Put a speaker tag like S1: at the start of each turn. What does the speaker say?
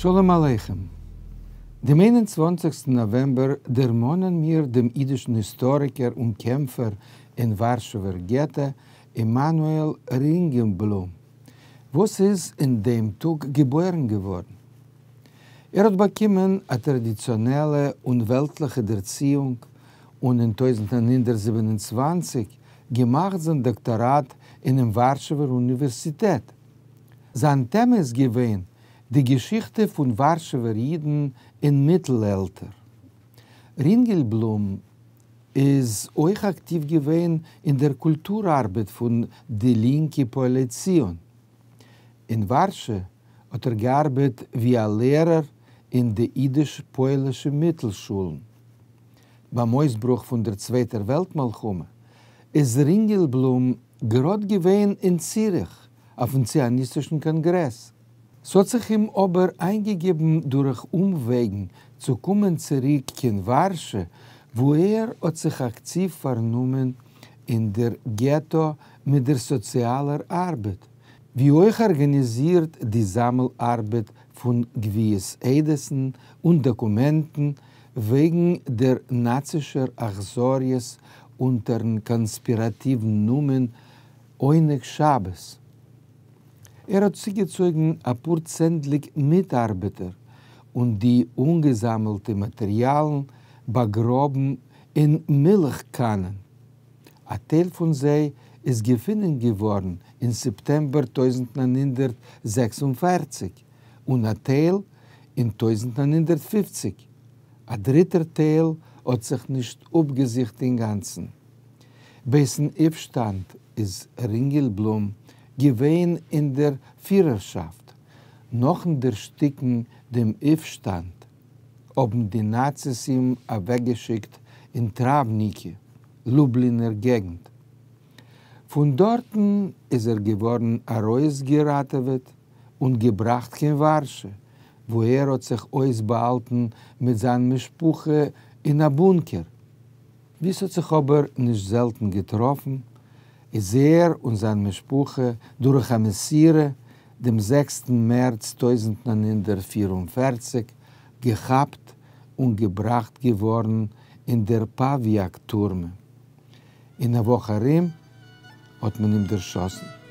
S1: שלום עליכם. דעם איין און צוואנציגסטן נאוועמבער דערמאנען מיר דעם אידישן היסטאריקער און קעמפער אין ווארשעווער געטא, עמנואל רינגעלבלום, וואס איז אין דעם טאג געבוירן געווארן. ער האט באקומען א טראדיציאנעלע און וועלטליכע דערציאונג און אין 1927 געמאכט זיין דאקטאראט אינעם ווארשעווער אוניווערסיטעט. זיין טעמע איז געווען די געשיכטע פון ווארשעווער אידן אין מיטל-עלטער. רינגעלבלום איז אויך אקטיוו געווען אין דער קולטור-ארבעט פון די לינקע פועלי ציון. אין ווארשע האט ער געארבעט ווי א לערער אין די אידיש-פוילישע מיטלשולן. ביים אויסברוך פון דער צווייטער וועלט מלחמה איז רינגעלבלום גראד געווען אין ציריך אויפן ציוניסטישן קאנגרעס. ס'האט זיך אים אבער איינגעגעבן דורך אומוועגן צו קומען צוריק קיין ווארשע וואו ער האט זיך אקטיוו פארנומען אין דער געטא מיט דער סאציאלער ארבעט, ווי אויך ארגאניזירט די זאמל ארבעט פון גביית עדות'ן און דאקומענטן וועגן דער נאצישער אכזריות אונטערן קאנספיראטיוון נאמען עונג שבת. ער האט צוגעצויגן אפאר צענדליג מיטארבעטער און די אנגעזאמעלטע מאטעריאלן באגראבן אין מילך קאנען. א טייל פון זיי איז געפונען געווארן אין סעפטעמבער 1946 און א טייל אין 1950. א דריטער טייל האט זיך נישט אפגעזוכט אינגאנצן. בעת'ן אויפשטאנד איז רינגעלבלום געווען אין דער פירערשאפט. נאכן דערשטיקן דעם אויפשטאנד האבן די נאציס אים אוועקגעשיקט אין טראווניקי, לובלינער געגנט. פון דארטן איז ער געווארן ארויסגעראטעוועט און געבראכט קיין ווארשע, וואו ער האט זיך אויסבאהאלטן מיט זיין משפחה אין א בונקער. ווי ס'האט זיך אבער נישט זעלטן געטראפן, איז ער און זיין משפחה דורך א מסירה דעם זעקסטן מערץ 1944 געכאפט און געבראכט געווארן אין דער פאוויאק טורמע. אין א וואך ארום האט מען אים דערשאסן.